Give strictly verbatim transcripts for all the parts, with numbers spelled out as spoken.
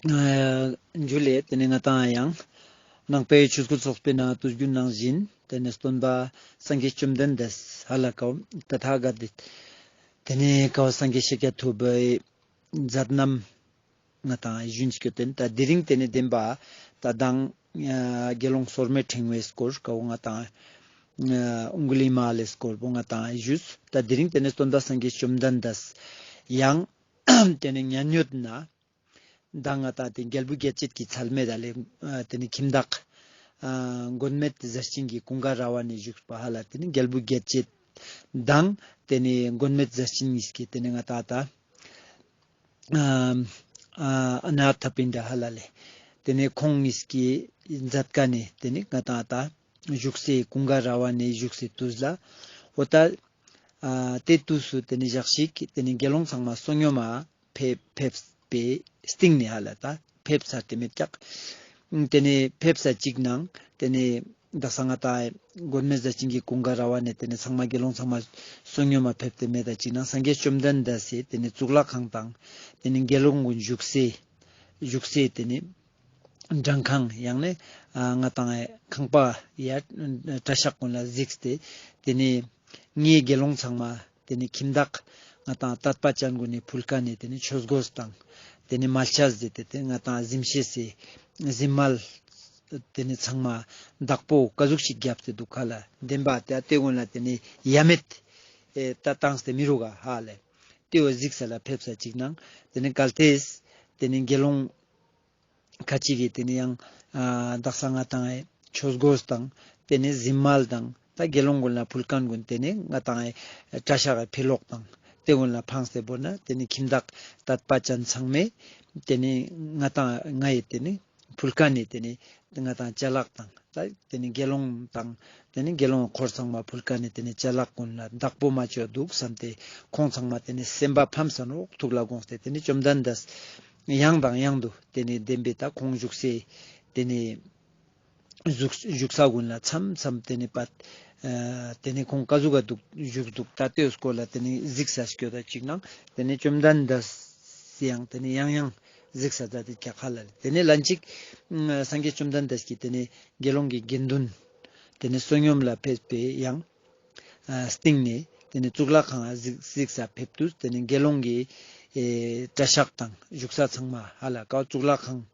ཨ་ཇུ་ལེ། ཏེ་ནེ་ང་ཏང་ཡང་ནང་པའི་ཆོས་སྐུལ་ཚོགས་པའི་ནང་དུས་རྒྱུན་ནང་བཞིན་ཏེ་ནེ་སྟོན་པ་སངས་རྒྱས་བཅོམ་ལྡན་འདས་ཧ་ལ་ཀའོ་ཏ་ཐཱ་ག་ཏ་ཏེ་ནེ་ཀའོ་སངས་རྒྱས་ཤཱཀྱ་ཐུབ་པའི་མཛད་རྣམ་ང་ཏང་ཞུན་སྐྱོད་དེ་ཏ་དེ་རིང་ཏེ་ནེ་བདེན་པ་ཏ་མདང་ཨ་དགེ་སློང་སོར་མོའི་ཕྲེང་བའི་སྐོར་ཀའོ་ང་ཏང་ཨ་ཨུང་གུ་ལི་མ་ལའི་སྐོར་པོ་ང་ཏང་ཞུས། ཏ་དེ་རིང་ཏེ་ནེ་སྟོན་པ་སངས་རྒྱས་བཅོམ་ལྡན་འདས་ཡང་ཏེ་ནེ་མཉན་ཡོད་ན་མདང་ང་ཏང་ཏེ་རྒྱལ་བུ་རྒྱལ་བྱེད་ཀྱི་ཚལ་མེད་ད་ལེ་ཨ་ཏེ་ནེ་ཁྱིམ་བདག་ཨ་མགོན་མེད་ཟས་སྦྱིན་གྱི་ཀུན་དགའ་ར་བ་ནེ་བཞུགས་པ་ཧ་ལ་ཏེ་ནེ་རྒྱལ་བུ་རྒྱལ་བྱེད་དང་ཏེ་ནེ་མགོན་མེད་ཟས་སྦྱིན་གཉིས་ཀྱི་ཏེ་ནེ་ང་ཏང་ཏ་ཨ་ཨ་ཨ་ནཱ་ཐ་པིན་དྲ་ཧ་ལ་ལེ། ཏེ་ནེ་ཁོང་གཉིས་ཀྱི་མཛད་ཀ་ནེ་ཏེ་ནེ་ང་ཏང་ཏ་བཞུགས་སའི་ཀུན་དགའ་ར་བ་ནེ་བཞུགས་སའི་དུས་ལ་འོ་ཏ་ཨ་ཏེ་དུས་སུ་ཏེ་ནེ་ཞག་ཞིག་ཏེ་ནེ་དགེ་སློང་ཚང་མ་བསོད་སྙོམས་མ་ཕེབས་ཕེབས་པའི་སྟིང་ནེ་ཧ་ལ་ཏ་ཕེབས་ཚར་ཏེ་མེད་ཀྱག། ཏེ་ནེ་ཕེབས་ས་ཅིག་ནང་ཏེ་ནེ་དག་ས་ང་ཏང་མགོན་མེད་ཟས་སྦྱིན་གྱི་ཀུན་དགའ་ར་བ་ནེ་ཏེ་ནེ་ཚང་མ་དགེ་སློང་ཚང་མ་བསོད་སྙོམས་མ་ཕེབས་ཏེ་མེད་ད་ཅིག་ནང་སངས་རྒྱས་བཅོམ་ལྡན་འདས་སི་ཏེ་ནེ་གཙུག་ལག་ཁང་དང་ཏེ་ནེ་དགེ་སློང་གུན་བཞུགས་སའི་བཞུགས་སའི་ཏེ་ནེ་བྲང་ཁང་ཡང་ན་ཨ་ང་ཏང་ཁང་པ་ཡ་གྲྭ་ཤག་གུན་ལ་གཟིགས་ཏེ་ཏེ་ནེ་ངའི་དགེ་སློང་ཚང་མ་ཏེ་ནེ་ཁྱིམ་བདག་ང་ཏང་དད་པ་ཅན་གུན་ནི་ཕུལ་ཁན་ནི་ཏེ་ནེ་ཆོས་གོས་དང་ཏེ་ནེ་མལ་ཆས་ཟེར་ཏེ་ཏེ་ང་ཏང་གཟིམ་ཤེས་སི་གཟིམ་མལ་ཏེ་ནེ་ཚང་མ་བདག་པོ་ཀ་ཟུག་ཞིག་རྒྱབ་སྟེ་དུག་ཁ་ལ་བདེན་པ་ཏེ་ཏེ་གུན་ལ་ཏེ་ནེ་ཡ་མེད་ཨེ་ཏ་བཏང་སྟེ་མི་རུག་ག་ཧ་ལེ། ཏེ་བོ་གཟིགས་ས་ལ་ཕེབས་ས་ཅིག་ནང་ཏེ་ནེ་གལ་ཏེ་ཏེ་ནེ་དགེ་སློང་ཁ་ཅིག་གི་ཏེ་ནེ་ཡང་ཨ་དག་ས་ང་ཏང་ཆོས་གོས་དང་ཏེ་ནེ་གཟིམ་མལ་དང་ཏ་དགེ་སློང་གུན་ལ་ཕུལ་ཁན་གུན་ཏེ་ནེ་ང་ཏང་གྲྭ་ཤག་གི་ཕི་ལོགས་དང་ཏེ་གུན་ལ་ཕངས་ཏེ་བོར་ན་ཏེ་ནེ་ཁྱིམ་བདག་དད་པ་ཅན་ཚང་མས་ཏེ་ནེ་ང་ཏང་ངའི་ཏེ་ནེ་ཕུལ་ཁན་ནི་ཏེ་ནེ་ང་ཏང་ཅ་ལག་དང་ཏ་ཏེ་ནེ་དགེ་སློང་དང་ཏེ་ནེ་དགེ་སློང་འཁོར་ཚང་མ་ཕུལ་ཁན་ནི་ཏེ་ནེ་ཅ་ལག་གུན་ལ་བདག་པོ་མ་ཅོ་དུག་སམ་སྟེ་ཁོང་ཚང་མ་ཏེ་ནེ་སེམས་པ་ཕམ་ས་ནོག་ཐུགས་ལ་དགོངས་ཏེ་ཏེ་ནེ་བཅོམ་ལྡན་འདས་ཡང་དང་ཡང་དུ་ཏེ་ནེ་བདེན་པའི་ཏ་ཁོང་བཞུགས་སའི་ཏེ་ནེ་བཞུགས་བཞུགས་ས་གུན་ལ་མཚམས་མཚམས་ཏེ་ནེ་པ་ཨ་ཏེ་ནེ་ཁོང་ཀ་ཟུག་ག་དུག་བཞུགས་དུག་ཏ་ཏེའི་སྐོར་ལ་ཏེ་ནེ་གཟིགས་ས་སྐྱོད་ད་ཅིག་ནང་ཏེ་ནེ་བཅོམ་ལྡན་འདས་སི་ཡང་ཏེ་ནེ་ཡང་ཡང་གཟིགས་ས་ད་ཏེ་ཀྱག་ཧ་ལ་ལེ། ཏེ་ནེ་ལན་ཅིག་ཨ་སངས་རྒྱས་བཅོམ་ལྡན་འདས་ཀྱི་ཏེ་ནེ་དགེ་སློང་གི་དགེ་འདུན་ཏེ་ནེ་བསོད་སྙོམས་ལ་ཕེབས་པའི་ཡང་ཨ་སྟིང་ནེ་ཏེ་ནེ་གཙུག་ལག་ཁང་ང་གཟིགས་གཟིགས་ས་ཕེབས་དུས་ཏེ་ནེ་དགེ་སློང་གི་ཨེ་གྲྭ་ཤག་དང་བཞུགས་ས་ཚང་མ་ཧ་ལ་ཀའོ་གཙུག་ལག་ཁང་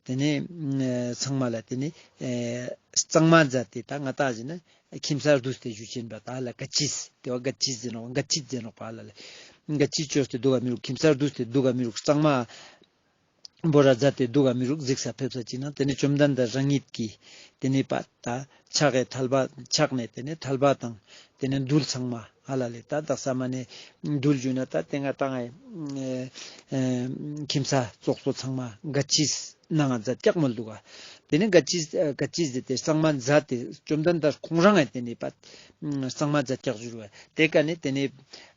ཏེ་ནེ་ཨ་ཚང་མ་ལ་ཏེ་ནེ་ཨེ་གཙང་མ་མཛད་དེ་ཏ་ང་ཏང་ཟེར་ན་ཁྱིམ་གསར་དུས་ཏེ་ཞུ་ཅེན་པ་ཏ་ཧ་ལ་ག་ཅིས་ཏེ་བ་ག་ཅིས་ཟེར་ནོག་ག་ཅིས་ཟེར་ནོག་པ་ཧ་ལ་ལེ། ག་ཅིས་ཅོས་ཏེ་དུག་ག་མི་རུག་ཁྱིམ་གསར་དུས་ཏེ་དུག་ག་མི་རུག་གཙང་མ་བོ་ར་མཛད་དེ་དུག་ག་མི་རུག་གཟིགས་ས་ཕེབས་ས་ཅིག་ནང་ཏེ་ནེ་བཅོམ་ལྡན་འདས་རང་ཉིད་ཀྱི་ཏེ་ནེ་པ་ཏ་ཕྱག་གི་ཐལ་བ་ཕྱག་ནེ་ཏེ་ནེ་ཐལ་བ་དང་ཏེ་ནེ་རྡུལ་ཚང་མ་ཧ་ལ་ལེ་ཏ་དག་ས་མ་ནེ་རྡུལ་ཞུ་ན་ཏ་ཏེ་ང་ཏང་ཨེ་ཨེ་ཁྱིམ་ས་ཙོགས་པོ་ཚང་མ་ག་ཅིས་ནང་ང་མཛད་ཀྱག་མོལ་དུག་ག། ཏེ་ནེ་ག་ཅིས་ཨ་ག་ཅིས་ཟེར་ཏེ་གཙང་མ་མཛད་དེ་བཅོམ་ལྡན་འདས་ཁོང་རང་ངི་ཏེ་ནེ་པ་གཙང་མ་མཛད་ཀྱག་ཞུ་རུ་བ། ཏེ་ཀ་ནེ་ཏེ་ནེ་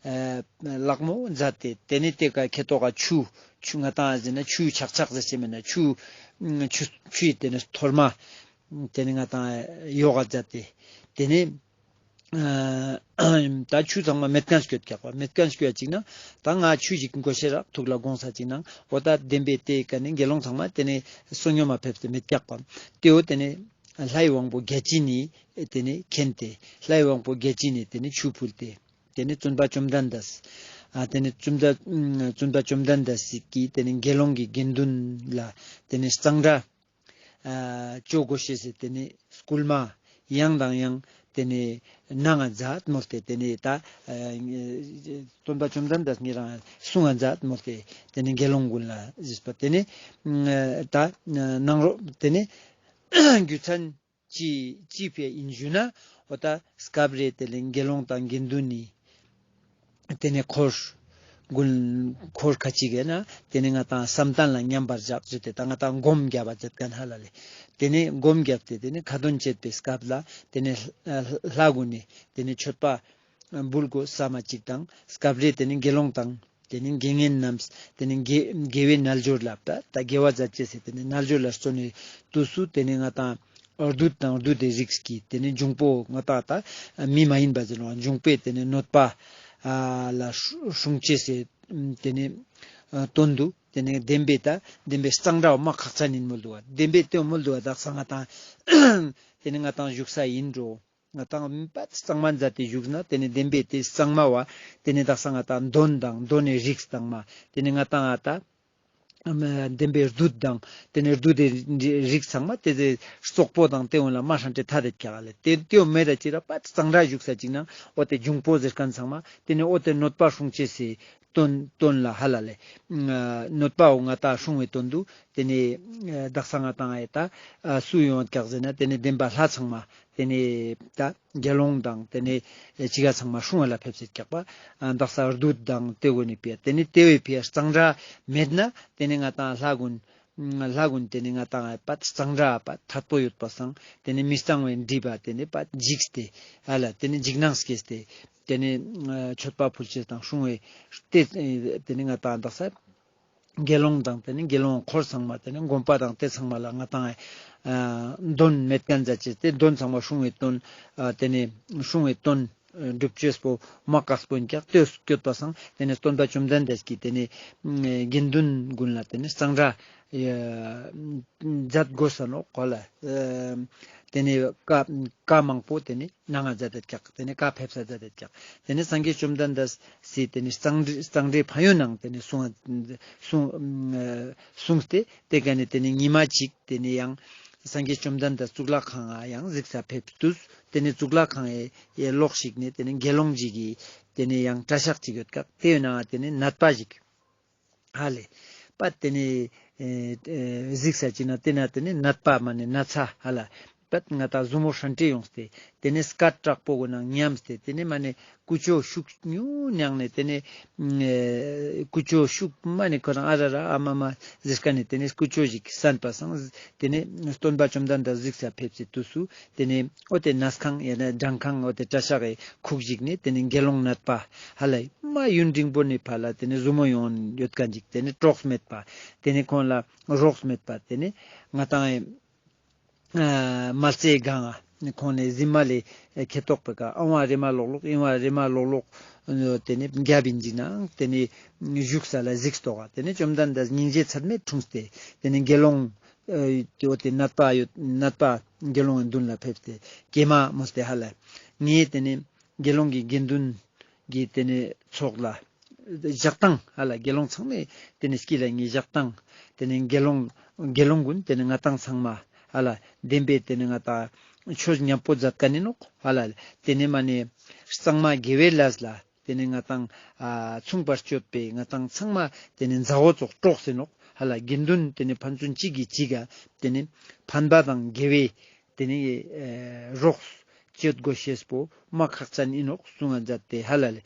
ཨ་ལག་མོ་མཛད་དེ་ཏེ་ནེ་ཏེ་ཀ་ཁེ་ཏོག་ག་ཆུ་ཆུ་ང་ཏང་ཟེར་ན་ཆུ་ཆག་ཆག་ཟེར་ཅེས་མེད་ན་ཆུ་ཆུ་ཆུ་ཡི་ཏེ་ནེ་ཐོར་མ་ཏེ་ནེ་ང་ཏང་ཡོག་ག་མཛད་དེ་ཏེ་ནེ་ཨ་ཏ་ཆུ་ཚང་མ་མེད་ཁན་སྐྱོད་ཀྱག་པ། མེད་ཁན་སྐྱོད་ཅིག་ནང་ཏ་ང་ཆུ་ཞིག་དགོས་ཤེས་རག་ཐུགས་ལ་དགོངས་ས་ཅིག་ནང་འོ་ཏ་བདེན་པའི་ཏེ་ཀ་ནེ་དགེ་སློང་ཚང་མ་ཏེ་ནེ་བསོད་སྙོམས་མ་ཕེབས་ཏེ་མེད་ཀྱག་པ། ཏེའོ་ཏེ་ནེ་ལྷའི་དབང་པོ་བརྒྱ་བྱིན་ནི་ཏེ་ནེ་མཁྱེན་ཏེ་ལྷའི་དབང་པོ་བརྒྱ་བྱིན་ནི་ཏེ་ནེ་ཆུ་ཕུལ་ཏེ་ཏེ་ནེ་བཙུན་པ་བཅོམ་ལྡན་འདས་ཨ་ཏེ་ནེ་བཙུན་པ་བཙུན་པ་བཅོམ་ལྡན་འདས་སི་ཀྱི་ཏེ་ནེ་དགེ་སློང་གི་དགེ་འདུན་ལ་ཏེ་ནེ་གཙང་སྦྲ་ཨ་ཅོ་དགོས་ཤེས་སི་ཏེ་ནེ་སྐུལ་མ་ཡང་དང་ཡང་ཏེ་ནེ་གནང་ང་མཛད་མོལ་ཏེ་ཏེ་ནེ་ཏ་ཨ་སྟོན་པ་བཅོམ་ལྡན་འདས་ཉེ་རང་གསུང་ང་མཛད་མོལ་ཏེ་ཏེ་ནེ་དགེ་སློང་གུན་ལ་ཞུས་པ། ཏེ་ནེ་ཏ་གནང་རོགས་ཏེ་ནེ་རྒྱུ་མཚན་ཅི་ཅི་ཕི་ཨིན་ཞུ་ན་འོ་ཏ་སྐབས་རེ་ཏེ་ནེ་དགེ་སློང་དང་དགེ་འདུན་ནི་ཏེ་ནེ་འཁོར་གུན་འཁོར་ཁ་ཅིག་གི་ན་ཏེ་ནེ་ང་ཏང་བསམ་གཏན་ལ་མཉམ་པར་བཞག་ཞུས་ཏེ་ཏ་ང་ཏང་སྒོམ་རྒྱབ་པ་མཛད་ཁན་ཧ་ལ་ལེ། ཏེ་ནེ་སྒོམ་རྒྱབ་སྟེ་ཏེ་ནེ་ཁ་འདོན་བྱེད་པའི་སྐབས་ལ་ཏེ་ནེ་ལྷ་གུན་ནི་ཏེ་ནེ་མཆོད་པ་འབུལ་དགོས་བསམ་མ་ཅིག་དང་སྐབས་རེ་ཏེ་ནེ་དགེ་སློང་དང་ཏེ་ནེ་དགེ་བསྙེན་རྣམས་ཏེ་ནེ་དགེ་དགེ་བའི་རྣལ་འབྱོར་ལ་ཏ་དགེ་བ་མཛད་ཅེས་སི་ཏེ་ནེ་རྣལ་འབྱོར་ལ་བརྩོན་ནེ་དུས་སུ་ཏེ་ནེ་ང་ཏང་བདུད་དང་བདུད་དི་རིགས་ཀྱི་ཏེ་ནེ་འབྱུང་པོ་ང་ཏང་ཏ་མི་མ་ཡིན་པ་ཟེར་ནོག་འབྱུང་པོའི་ཏེ་ནེ་གནོད་པ་ཨ་ལ་སྲུང་ཅེས་སི་ཏེ་ནེ་ཨ་དོན་དུ་ ཏེ་ནེ་བདེན་པའི་ད་བདེན་པའི་གཙང་སྦྲ་བོ་མ་ཁག་ཅན་ཨིན་མོལ་དུག་པ། བདེན་པའི་ཏེ་མོལ་དུག་པ། དག་ས་ང་ཏང་ཏེ་ནེ་ང་ཏང་བཞུགས་ས་ཨིན་འགྲོ། ང་ཏང་པད་གཙང་མ་མཛད་དེ་བཞུགས་ན་ཏེ་ནེ་བདེན་པའི་ཏེ་གཙང་མ་བོ་ཏེ་ནེ་དག་ས་ང་ཏང་གདོན་དང་གདོན་ནི་རིགས་ཚང་མ་ཏེ་ནེ་ང་ཏང་ཨ་ད་བདེན་པའི་བདུད་དང་ཏེ་ནེ་བདུད་དི་རིགས་ཚང་མ་ཏེ་ནེ་སོག་པོ་དང་ཏེ་འོ་ལ་མ་ཧྲན་ཏེ་ཐ་དད་ཀྱག་ལེ། ཏེ་ཏེ་འོ་མེད་ད་ཅི་ར་པད་གཙང་སྦྲ་བཞུགས་ས་ཅིག་ནང་འོ་ཏེ་འབྱུང་པོ་ཟེར་ཁན་ཚང་མ་ཏེ་ནེ་འོ་ཏེ་གནོད་པ་སྲུང་ཅེས་སི་དོན་དོན་ལ་ཧ་ལ་ལེ། གནོད་པ་འོ་ང་ཏང་སྲུང་བའི་དོན་དུ་ཏེ་ནེ་དག་ས་ང་ཏང་ཨེ་ད་སུ་ཡོང་ཀྱག་ཟེར་ན་ཏེ་ནེ་བདེན་པ་ལྷ་ཚང་མ་ཏེ་ནེ་ད་དགེ་སློང་དང་ཏེ་ནེ་ཅི་ག་ཚང་མ་སྲུང་བ་ལ་ཕེབས་སེ་ཀྱག་པ། ཨ་དག་ས་བདུད་དང་ཏེ་གུན་ནི་ཕི་ཡ་ཏེ་ནེ་ཏེ་བོའི་ཕི་ཡ་གཙང་སྦྲ་མེད་ན་ཏེ་ནེ་ང་ཏང་ལྷ་གུན་ལྷ་གུན་ཏེ་ནེ་ང་ཏང་པད་གཙང་སྦྲ་པད་ཐད་པོ་ཡོད་པ་སང་ཏེ་ནེ་མི་གཙང་བའི་སྒྲིབ་པ་ཏེ་ནེ་པད་འཇིགས་ཏེ་ཧ་ལ་ཏེ་ནེ་འཇིགས་སྣང་སྐྱེས་ཏེ་ཏེ་ནེ་མཆོད་པ་ཕུལ་ཅེས་དང་སྲུང་བའི་ཏེ་ཏེ་ནེ་ང་ཏང་དག་ས་དགེ་སློང་དང་ཏེ་ནེ་དགེ་སློང་འཁོར་ཚང་མ་ཏེ་ནེ་དགོན་པ་དང་ཏེ་ཚང་མ་ལ་ང་ཏང་ཨ་དོན་མེད་ཁན་མཛད་ཅེས་ཏེ་དོན་ཚང་མ་སྲུང་བའི་དོན་ཨ་ཏེ་ནེ་སྲུང་བའི་དོན་སྒྲུབ་ཅེས་པོ་མ་དཀགས་པོ་ཨིན་ཀྱག། ཏེ་སྐྱོད་པ་སང་ཏེ་ནེ་སྟོན་པ་བཅོམ་ལྡན་འདས་ཀྱིས་ཏེ་ནེ་དགེ་འདུན་གུན་ལ་ཏེ་ནེ་གཙང་སྦྲ་མཛད་དགོས་ས་ནོག་གོ་ལ། ཏེ་ནེ་བཀའ་བཀའ་མང་པོ་ཏེ་ནེ་གནང་ང་མཛད་དེ་ཀྱག། ཏེ་ནེ་བཀའ་ཕེབས་ས་མཛད་དེ་ཀྱག། ཏེ་ནེ་སངས་རྒྱས་བཅོམ་ལྡན་འདས་སི་ཏེ་ནེ་གཙང་སྒྲའི་གཙང་སྒྲའི་ཕན་ཡོན་ནང་ཏེ་ནེ་གསུང་གསུང་གསུངས་ཏེ་ཏེ་ཀ་ནེ་ཏེ་ནེ་ཉི་མ་ཅིག་ཏེ་ནེ་ཡང་སངས་རྒྱས་བཅོམ་ལྡན་འདས་གཙུག་ལག་ཁང་ང་ཡང་གཟིགས་ས་ཕེབས་དུས་ཏེ་ནེ་གཙུག་ལག་ཁང་ངི་ལོགས་ཤིག་ནེ་ཏེ་ནེ་དགེ་སློང་ཅིག་གི་ཏེ་ནེ་ཡང་གྲྭ་ཤག་ཅིག་ཡོད་ཀྱག། ཏེའི་ནང་ཏེ་ནེ་ནད་པ་ཞིག་ཧ་ལེ། པ་ཏེ་ནེ་ཨེ་ཨེ་གཟིགས་ས་ཅིག་ན་ཏེ་ན་ཏེ་ནེ་ནད་པ་མ་ནེ་ན་ཚ་ཧ་ལ། པད་ང་ཏང་ཟུར་མོ་ཧྲན་ཏེ་ཡོངས་ཏེ་ཏེ་ནེ་སྐད་དྲག་པོ་གུན་ནང་ཉམས་ཏེ་ཏེ་ནེ་མ་ནེ་ཀུ་ཅོ་ཤུགས་ཉུང་ཉང་ནེ་ཏེ་ནེ་ཨེ་ཀུ་ཅོ་ཤུགས་མ་ནེ་ཁོ་རང་ཨ་ར་ར་ཨ་མ་མ་ཟེར་ཀ་ནེ་ཏེ་ནེ་ཀུ་ཅོ་ཞིག་སན་པ་སང་ཏེ་ནེ་སྟོན་པ་བཅོམ་ལྡན་འདས་གཟིགས་ས་ཕེབས་སེ་དུས་སུ་ཏེ་ནེ་འོ་ཏེ་ནས་ཁང་ཡང་ན་བྲང་ཁང་འོ་ཏེ་གྲྭ་ཤག་གི་ཁུག་ཅིག་ནེ་ཏེ་ནེ་དགེ་སློང་ནད་པ་ཧ་ལ་མ་ཡུན་རིང་པོ་ནེ་ཕར་ལ་ཏེ་ནེ་ཟུར་མོ་ཡོང་ཡོད་ཁན་ཅིག་ཏེ་ནེ་གྲོགས་མེད་པ་ཏེ་ནེ་ཁོང་ལ་རོགས་མེད་པ་ཏེ་ནེ་ང་ཏང་ཨ་མལ་ཆེ་གང་ང་ཁོང་ནེ་གཟིམ་མལ་ལི་ཁེ་ཏོག་པེ་ཀ་ཨ་བ་རེ་མ་ལོག་ལོག་ཨི་བ་རེ་མ་ལོག་ལོག་ཏེ་ནེ་རྒྱབ་ཨིན་ཅིག་ནང་ཏེ་ནེ་བཞུགས་ས་ལ་གཟིགས་ཏོག་ག་ཏེ་ནེ་བཅོམ་ལྡན་འདས་སྙིང་རྗེ་ཚད་མེད་འཁྲུངས་ཏེ་ཏེ་ནེ་དགེ་སློང་ཨ་འོ་ཏེ་ནད་པ་ཡོད་ནད་པ་དགེ་སློང་གི་མདུན་ལ་ཕེབས་ཏེ་ཀྱེ་མ་མོལ་ཏེ་ཧ་ལ་ངས་ཏེ་ནེ་དགེ་སློང་གི་དགེ་འདུན་གྱི་ཏེ་ནེ་ཚོགས་ལ་ཞག་དང་ཧ་ལ་དགེ་སློང་ཚང་མས་ཏེ་ནེ་སྐྱིད་ལ་ངས་ཞག་དང་ཏེ་ནེ་དགེ་སློང་དགེ་སློང་གུན་ཏེ་ནེ་ང་ཏང་ཚང་མ་ཧ་ལ་བདེན་པའི་ཏེ་ནེ་ང་ཏང་ཆོས་ཉམ་པོ་མཛད་ཁན་ཨིན་ནོག་ཧ་ལ་ཏེ་ནེ་མ་ནེ་གཙང་མ་དགེ་བའི་ལས་ལ་ཏེ་ནེ་ང་ཏང་ཨ་མཚུངས་པར་སྤྱོད་པའི་ང་ཏང་ཚང་མ་ཏེ་ནེ་མཛའ་བོ་ཙོགས་གྲོགས་ཨིན་ནོག་ཧ་ལ་དགེ་འདུན་ཏེ་ནེ་ཕན་ཚུན་གཅིག་གིས་གཅིག་ག་ཏེ་ནེ་ཕན་པ་དང་དགེ་བའི་ཏེ་ནེ་ཨེ་རོགས་བྱེད་དགོས་ཤེས་པོ་མ་ཁག་ཅན་ཨིན་ནོག་གསུང་ང་མཛད་དེ་ཧ་ལ་ལེ།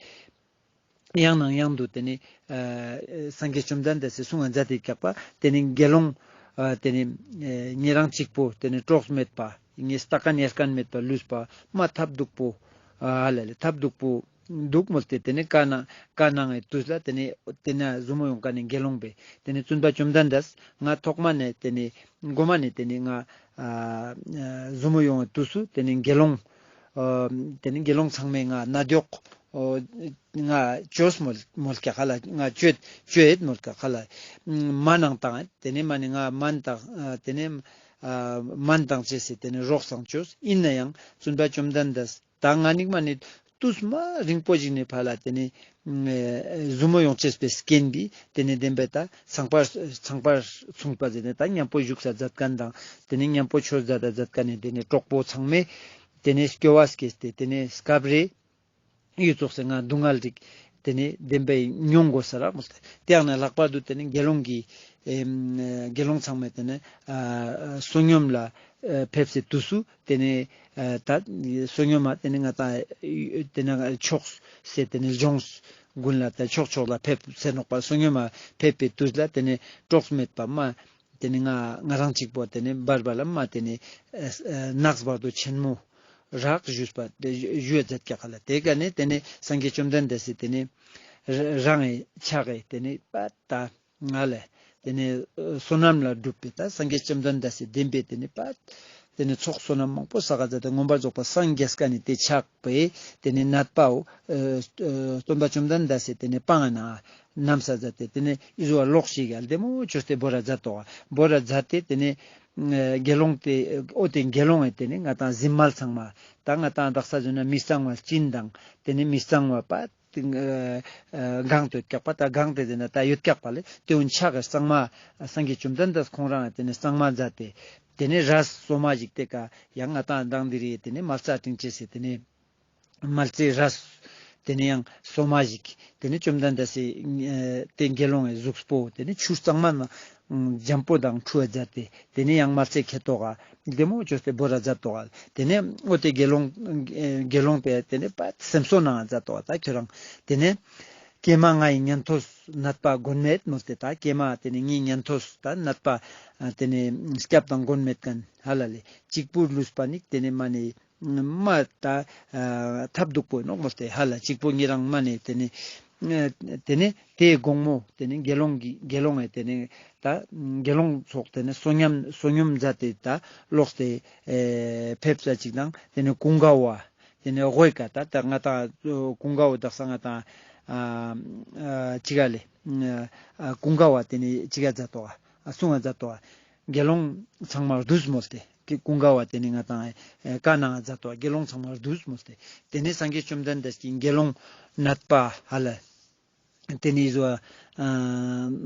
ཡང་ནང་ཡང་དུ་ཏེ་ནེ་ཨ་སངས་རྒྱས་བཅོམ་ལྡན་འདས་སི་གསུང་ང་མཛད་དེ་ཀྱག་པ་ཏེ་ནེ་དགེ་སློང་ཨ་ཏེ་ནེ་ཨེ་ཉེ་རང་གཅིག་པོ་ཏེ་ནེ་གྲོགས་མེད་པ་ངས་ལྟ་ཁན་ཉར་ཁན་མེད་པ་ལུས་པ་མ་ཐབས་སྡུག་པོ་ཨ་ལ་ལེ་ཐབས་སྡུག་པོ་འདུག་མོལ་ཏེ་ཏེ་ནེ་བཀའ་གནང་བཀའ་གནང་ངི་དུས་ལ་ཏེ་ནེ་ཏེ་ནེ་ཟུར་མོ་ཡོང་ཁན་ནི་དགེ་སློང་པས་ཏེ་ནེ་བཙུན་པ་བཅོམ་ལྡན་འདས་ང་ཐོག་མ་ནེ་ཏེ་ནེ་གོ་མ་ནེ་ཏེ་ནེ་ང་ཨ་ཨ་ཟུར་མོ་ཡོང་ངི་དུས་སུ་ཏེ་ནེ་དགེ་སློང་ཨ་ཏེ་ནེ་དགེ་སློང་ཚང་མས་ང་ན་རྒྱོག་ཨོ་ང་ཅོས་མོལ་མོལ་ཀྱག་ཧ་ལ་ང་ཅོས་ཅོས་མོལ་ཀྱག་ཧ་ལ་མ་ནང་དང་ཏེ་ནེ་མ་ནེ་ང་མན་དང་ཨ་ཏེ་ནེ་ཨ་མན་དང་བཅས་སེ་ཏེ་ནེ་རོགས་སང་ཅོས་ཨིན་ན་ཡང་བཙུན་པ་བཅོམ་ལྡན་འདས་ད་ང་ནིག་མ་ནེ་དུས་མ་རིང་པོ་ཞིག་ནེ་ཕར་ལ་ཏེ་ནེ་ཨ་ཟུར་མོ་ཡོང་ཅེས་པའི་རྐྱེན་པས་ཏེ་ནེ་བདེན་པའི་ད་ཚངས་པར་ཚངས་པར་མཚུངས་པ་ཟེར་ནེ་ད་ཉམ་པོ་བཞུགས་ས་མཛད་ཁན་དང་ཏེ་ནེ་ཉམ་པོ་ཆོས་མཛད་ད་མཛད་ཁན་ནི་ཏེ་ནེ་གྲོགས་པོ་ཚང་མས་ཏེ་ནེ་སྐྱོ་བ་སྐྱེས་ཏེ་ཏེ་ནེ་སྐབས་རེ་ཡུལ་ཙོགས་སེ་ང་སྡུག་བསྔལ་རིག་ཏེ་ནེ་བདེན་པའི་མྱོང་དགོས་ས་རག་མོལ་ཏེ་ཏེ་ཡང་ན་ལྷག་པར་དུ་ཏེ་ནེ་དགེ་སློང་གི་ཨེམ་དགེ་སློང་ཚང་མས་ཏེ་ནེ་ཨ་བསོད་སྙོམས་ལ་ཨ་ཕེབས་སེ་དུས་སུ་ཏེ་ནེ་ཨ་ད་བསོད་སྙོམས་མ་ཏེ་ནེ་ང་ད་ཏེ་ནེ་ཕྱོགས་སེ་ཏེ་ནེ་ལྗོངས་གུན་ལ་ད་ཕྱོགས་ཕྱོགས་ལ་ཕེབས་སེ་ནོག་པ་བསོད་སྙོམས་མ་ཕེབས་པའི་དུས་ལ་ཏེ་ནེ་གྲོགས་མེད་པ་མ་ཏེ་ནེ་ང་ང་རང་གཅིག་པོ་ཏེ་ནེ་བར་བར་ལ་མ་ཏེ་ནེ་ཨ་ཨ་ནགས་བར་དོ་ཆེན་མོ་རག་བཞུགས་པ་ཏེ་བཞུགས་མཛད་ཀྱག་ཧ་ལ། ཏེ་ཀ་ནེ་ཏེ་ནེ་སངས་རྒྱས་བཅོམ་ལྡན་འདས་སི་ཏེ་ནེ་ར་རང་ངི་ཕྱག་གི་ཏེ་ནེ་པ་ད་ང་ལ་ཏེ་ནེ་བསོད་ནམས་ལ་གྲུབ་པའི་ད་སངས་རྒྱས་བཅོམ་ལྡན་འདས་སི་བདེན་པའི་ཏེ་ནེ་པ་ ཏེ་ནེ་ཚོགས་བསོད་ནམས་མང་པོ་བསགས་མཛད་དེ་མངོན་པར་རྫོགས་པ་སངས་རྒྱས་ཀ་ནེ་ཏེ་ཆགས་པའི་ཏེ་ནེ་ནད་པའོ་ཨ་སྟོན་པ་བཅོམ་ལྡན་འདས་སི་ཏེ་ནེ་པང་ང་ན་བསྣམས་མཛད་དེ་ཏེ་ནེ་ཨི་ཟུག་ལོགས་ཤིག་ག་ལྡེ་མོ་ཅོས་ཏེ་བོར་ར་མཛད་དོ། བོར་ར་མཛད་དེ་ཏེ་ནེ་ཨ་དགེ་སློང་ཏེ་འོ་ཏེ་དགེ་སློང་ངི་ཏེ་ནེ་ང་ཏང་གཟིམ་མལ་ཚང་མ་ད་ང་ཏང་དག་ས་ཟེར་ན་མི་གཙང་བ་སྦྱིན་དང་ཏེ་ནེ་མི་གཙང་བ་པ་ཏེ་ཨ་ཨ་གང་ཏེ་ཡོད་ཀྱག་པ་ད་གང་ཏེ་ཟེར་ན་ད་ཡོད་ཀྱག་པ་ལེ་ཏེ་འོ་ཆག་གི་གཙང་མ་སངས་རྒྱས་བཅོམ་ལྡན་འདས་ཁོང་རང་ཏེ་ནེ་གཙང་མ་མཛད་དེ་ཏེ་ནེ་རས་སོ་མ་ཞིག་ཏེ་ཀ་ཡང་ང་ཏང་མདང་འདི་རེ་ཏེ་ནེ་མལ་ཆ་སྤྲིང་ཅེས་སི་ཏེ་ནེ་མལ་ཆའི་རས་ཏེ་ནེ་ཡང་སོ་མ་ཞིག་ཏེ་ནེ་བཅོམ་ལྡན་འདས་སི་ཨ་ཏེ་དགེ་སློང་ངི་གཟུགས་པོ་ཏེ་ནེ་ཆུ་གཙང་མ་ན་འཇམ་པོ་དང་འཁྲུ་བ་མཛད་དེ་ཏེ་ནེ་ཡང་མལ་ཆའི་ཁེ་ཏོག་ག་ལྡེ་མོ་ཅོས་ཏེ་བོར་ར་མཛད་དོ། ཏེ་ནེ་འོ་ཏེ་དགེ་སློང་ཨ་དགེ་སློང་པས་ཏེ་ནེ་པ་སེམས་གསོ་གནང་མཛད་དོ། ད་ཁྱོད་རང་ཏེ་ནེ་ཀྱེ་མ་ངའི་ཉན་ཐོས་ནད་པ་མགོན་མེད་མོལ་ཏེ་ད་ཀྱེ་མ་ཏེ་ནེ་ངའི་ཉན་ཐོས་ད་ནད་པ་ཨ་ཏེ་ནེ་སྐྱབས་དང་མགོན་མེད་མཁན་ཧ་ལ་ལེ་གཅིག་པུར་ལུས་པ་ནི་ཏེ་ནེ་མ་ནེ་མ་ད་ཨ་ཐབས་སྡུག་པོ་ཨིན་ནོག་མོལ་ཏེ་ཧ་ལ་གཅིག་པོ་ཉེ་རང་མ་ནེ་ཏེ་ནེ་ཨ་ཏེ་ནེ་ཏེའི་དགོང་མོ་ཏེ་ནེ་དགེ་སློང་གི་དགེ་སློང་ངི་ཏེ་ནེ་ད་དགེ་སློང་ཚོགས་ཏེ་ནེ་བསོད་སྙོམས་བསོད་སྙོམས་མཛད་དེ་ད་ལོགས་ཏེ་ཨེ་ཕེབས་ས་ཅིག་དང་ཏེ་ནེ་ཀུན་དགའ་བོ་ཏེ་ནེ་འོ་ཀ་ད་ད་ང་ཏང་ཀུན་དགའ་བོ་དག་ས་ང་ཏང་ཨ་ཨ་ཅི་ག་ལེ་ཨ་ཀུན་དགའ་བོ་ཏེ་ནེ་ཅི་ག་མཛད་དོ་ཨ་གསུང་ང་མཛད་དོ་ཨ། དགེ་སློང་ཚང་མ་བསྡུས་མོལ་ཏེ་ཀུན་དགའ་བོ་ཏེ་ནེ་ང་ཏང་ཨེ་བཀའ་གནང་ང་མཛད་དོ་ཨ། དགེ་སློང་ཚང་མ་བསྡུས་མོལ་ཏེ་ཏེ་ནེ་སངས་རྒྱས་བཅོམ་ལྡན་འདས་ཀྱིས་དགེ་སློང་ནད་པ་ཧ་ལ་ཏེ་ནེ་ཨི་ཟུག་ཨ་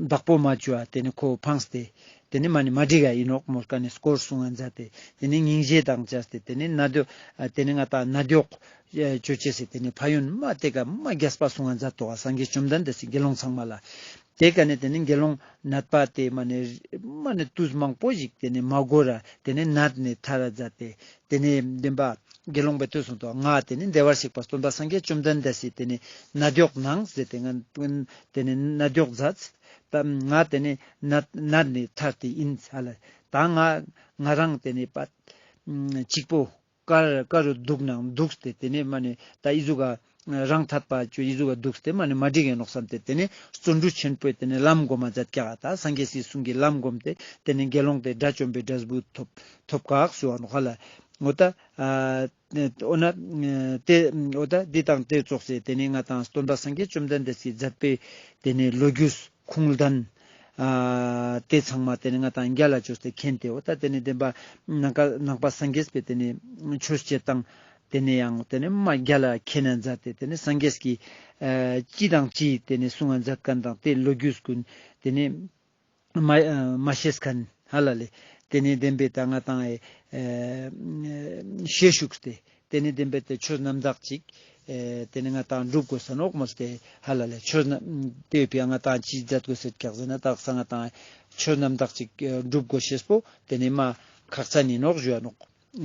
བདག་པོ་མ་བཅོ་བ་ཏེ་ནེ་ཁོ་ཕངས་ཏེ་ཏེ་ནེ་མ་ནེ་མ་འགྲིག་ག་ཨིན་ནོག་མོལ་ཀ་ནེ་སྐོར་གསུང་ང་མཛད་དེ་ཏེ་ནེ་སྙིང་རྗེ་དང་བཅས་ཏེ་ཏེ་ནེ་ན་དོ་ཨ་ཏེ་ནེ་ང་ཏང་ན་མགྱོགས་ཨ་ཅོ་ཅེས་སི་ཏེ་ནེ་ཕན་ཡོན་མ་ཏེ་ཀ་མ་རྒྱས་པ་གསུང་ང་མཛད་དོ་ཨ། སངས་རྒྱས་བཅོམ་ལྡན་འདས་སི་དགེ་སློང་ཚང་མ་ལ། ཏེ་ཀ་ནེ་ཏེ་ནེ་དགེ་སློང་ནད་པ་ཏེ་མ་ནེ་མ་ནེ་དུས་མང་པོ་ཞིག་ཏེ་ནེ་མ་འགོར་ར་ཏེ་ནེ་ནད་ནེ་ཐར་ར་མཛད་དེ་ཏེ་ནེ་བདེན་པ་དགེ་སློང་པའི་ཐོས་སོང་དོ། ང་ཏེ་ནེ་བདེ་བར་གཤེགས་པ་སྟོན་པ་སངས་རྒྱས་བཅོམ་ལྡན་འདས་སི་ཏེ་ནེ་ན་མགྱོགས་ནང་ཟེར་ཏེ་ང་ཏེ་ནེ་ན་མགྱོགས་མཛད་ད་ང་ཏེ་ནེ་ནད་ནད་ནེ་ཐར་ཏེ་ཨིན་ཧ་ལ། ད་ང་ང་རང་ཏེ་ནེ་པ་གཅིག་པོ་ཀ་ཀ་རུ་འདུག་ནང་འདུག་སྟེ་ཏེ་ནེ་མ་ནེ་ད་ཨི་ཟུག་ག་རང་ཐད་པ་ཅོ་ཨི་ཟུག་ག་འདུག་སྟེ་མ་ནེ་མ་འགྲིག་གི་ནོག་བསམ་སྟེ་ཏེ་ནེ་བརྩོན་འགྲུས་ཆེན་པོས་ཏེ་ནེ་ལམ་སྒོམ་མ་མཛད་ཀྱག་ད་སངས་རྒྱས་སི་གསུང་གི་ལམ་སྒོམ་སྟེ་ཏེ་ནེ་དགེ་སློང་དེ་དགྲ་བཅོམ་པའི་འབྲས་བུ་ཐོབ་ཐོབ་ཀག་ཞུ་བ་ནོག་ཧ་ལ། འོ་ད་ཨ་འོ་ན་ཏེ་འོ་ད་འདི་དང་ཏེ་ཙོགས་སེ་ཏེ་ནེ་ང་ཏང་སྟོན་པ་སངས་རྒྱས་བཅོམ་ལྡན་འདས་སི་མཛད་པའི་ཏེ་ནེ་ལོ་རྒྱུས་ཁུངས་ལྡན་ཨ་ཏེ་ཚང་མ་ཏེ་ནེ་ང་ཏང་རྒྱལ་ལ་ཅོས་ཏེ་མཁྱེན་ཏེ་འོ་ད་ཏེ་ནེ་བདེན་པ་ནང་ཀ་ནང་པ་སངས་རྒྱས་པའི་ཏེ་ནེ་ཆོས་བྱེད་སྟངས་ཏེ་ནེ་ཡང་ཏེ་ནེ་མ་རྒྱལ་ལ་མཁྱེན་ན་མཛད་དེ་ཏེ་ནེ་སངས་རྒྱས་ཀྱིས་ཨ་ཅི་དང་ཅི་ཏེ་ནེ་གསུང་ང་མཛད་མཁན་དང་ཏེ་ལོ་རྒྱུས་ཀུན་ཏེ་ནེ་མ་མ་ཤེས་མཁན་ཧ་ལ་ལེ། ཏེ་ནེ་བདེན་པའི་ད་ང་ཏང་ཨེ་ཤེས་ཤུགས་ཏེ་ཏེ་ནེ་བདེན་པའི་ཏེ་ཆོས་རྣམ་དག་ཅིག་ཨེ་ཏེ་ནེ་ང་ཏང་སྒྲུབ་དགོས་ས་ནོག་མོལ་ཏེ་ཧ་ལ་ལེ། ཆོས་རྣམ་ཏེ་བོའི་ང་ཏང་ཅི་མཛད་དགོས་ཟེར་ཀྱག་ཟེར་ན་དག་ས་ང་ཏང་ཆོས་རྣམ་དག་ཅིག་ཨེ་སྒྲུབ་དགོས་ཤེས་པོ་ཏེ་ནེ་མ་ཁག་ཅན་ཨིན་ནོག་ཞུ་བ་ནོག་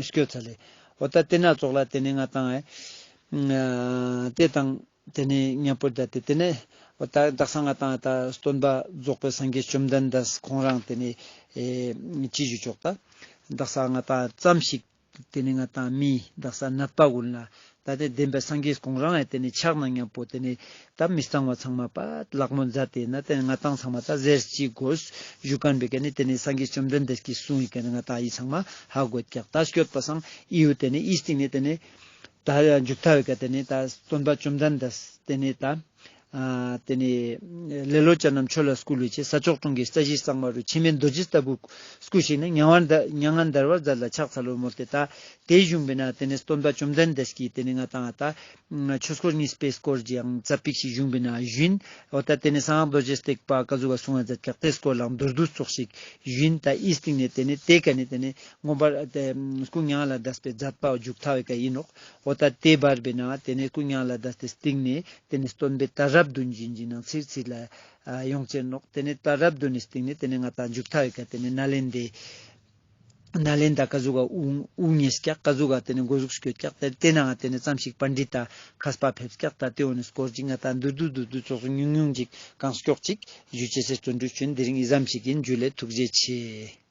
སྐྱོ་ཚ་ལེ། འོ་ད་ཏེ་ན་ཙོགས་ལ་ཏེ་ནེ་ང་ཏང་ཨེ་ཏེ་དང་ཏེ་ནེ་མཉམ་པོ་ད་ཏེ་ཏེ་ནེ་འོ་ད་དག་ས་ང་ཏང་ད་སྟོན་པ་རྫོགས་པའི་སངས་རྒྱས་བཅོམ་ལྡན་འདས་ཁོང་རང་ཏེ་ནེ་ཨེ་ཅི་ཞུ་ཆོག་ད་དག་ས་ང་ཏང་ཙམ་ཞིག་ཏེ་ནེ་ང་ཏང་མི་དག་ས་ནད་པ་ཀུན་ལ་ད་ཏེ་བདེན་པའི་སངས་རྒྱས་ཁོང་རང་ཡང་ཏེ་ནེ་ཕྱག་ན་མཉམ་པོ་ཏེ་ནེ་ད་མི་གཙང་བ་ཚང་མ་པ་ལག་མོ་མཛད་དེ་ན་ཏེ་ནེ་ང་ཏང་ཚང་མ་ད་ཟེར་ཅིག་དགོས་ཞུ་མཁན་བོའི་ཀ་ནེ་ཏེ་ནེ་སངས་རྒྱས་བཅོམ་ལྡན་འདས་ཀྱི་གསུང་ཡི་ཀ་ནེ་ང་ཏང་ཨི་ཚང་མ་ཧ་གོ་ཀྱག་ད་སྐྱོད་པ་སང་ཨི་ཡུ་ཏེ་ནེ་ཨི་སྟིང་ནེ་ཏེ་ནེ་ད་མཇུག་མཐའ་བོའི་ཀ་ཏེ་ནེ་ད་སྟོན་པ་བཅོམ་ལྡན་འདས་ཏེ་ནེ་ད་ཨ་ཏེ་ནེ་ལེ་ལོ་ཅན་རྣམས་ཆོས་ལ་བསྐུལ་བའི་ཕྱིར། ས་ཕྱོགས་དྲུང་གི་ས་གཞི་གཙང་མ་རུ། འཆི་མེད་རྡོ་རྗེ་ལྟ་བུ་སྐུ་ཞིག་ནས། མྱ་ངན་འདའ་མྱ་ངན་འདའ་བར་མཛད་ལ་ཕྱག་འཚལ་ལོ་མོལ་ཏེ་ད་ཏེ་བཞུགས་པའི་ན་ཏེ་ནེ་སྟོན་པ་བཅོམ་ལྡན་འདས་ཀྱིས་ཏེ་ནེ་ང་ཏང་ད་ཆོས་འཁོར་གཉིས་པའི་སྐོར་ཅིག་ཡང་ཙ་པིག་ཞིག་བཞུགས་པའི་ན་བཞིན་འོ་ད་ཏེ་ནེ་གསང་སྔགས་རྡོ་རྗེ་ཐེག་པ་ཀ་ཟུག་ག་གསུང་ང་མཛད་ཀྱག་ཏེ་སྐོར་ལའང་མདོར་བསྡུས་ཙོགས་ཤིག་བཞིན་ད་ཨི་སྟིང་ནེ་ཏེ་ནེ་ཏེ་ཀ་ནེ་ཏེ་ནེ་མངོན་པར་ཏེ་སྐུ་མྱ་ངན་ལས་འདས་པའི་མཛད་པ་མཇུག་མཐའ་བོའི་ཀ་ཨིན་ནོག། འོ་ད་ཏེ་བར་བའི་ན་ཏེ་ནེ་སྐུ་མྱ་ངན་ལས་འདས་ཏེ་སྟིང་ནེ་ཏེ་ནེ་སྟོན་པའི་ད་རབས་བདུན་བཞིན་ཅིག་ནང་ཚིར་ཚིར་ལ་ཡོང་ཅེན་ནོག། ཏེ་ནེ་ད་རབས་བདུན་ནི་སྟིང་ནེ་ཏེ་ནེ་ང་ཏང་མཇུག་མཐའ་བོའི་ཀ་ཏེ་ནེ་ནཱ་ལེནྡྲའི་ནཱ་ལེནྡྲ་ཀ་ཟུག་ག་དབུ་དབུ་བརྙེས་ཀྱག་ཀ་ཟུག་ག་ཏེ་ནེ་འགོ་ཟུག་སྐྱོད་ཀྱག་ཏེ་ཏེ་ནང་ཏེ་ནེ་ཙམ་ཞིག་པཎྜི་ཏ་མཁས་པ་ཕེབས་ཀྱག་ད་ཏེ་འོ་ནི་སྐོར་ཅིག་ང་ཏང་མདོར་བསྡུས་མདོར་བསྡུས་ཙོགས་སུ་ཉུང་ཉུང་ཅིག་གང་མགྱོགས་ཅིག་ཞུ་ཅེས་སི་བརྩོན་འགྲུས་ཅོ་ཨིན། དེ་རིང་ཨི་ཙམ་ཞིག་ཨིན། འཇུ་ལེ། ཐུགས་རྗེ་ཆེ།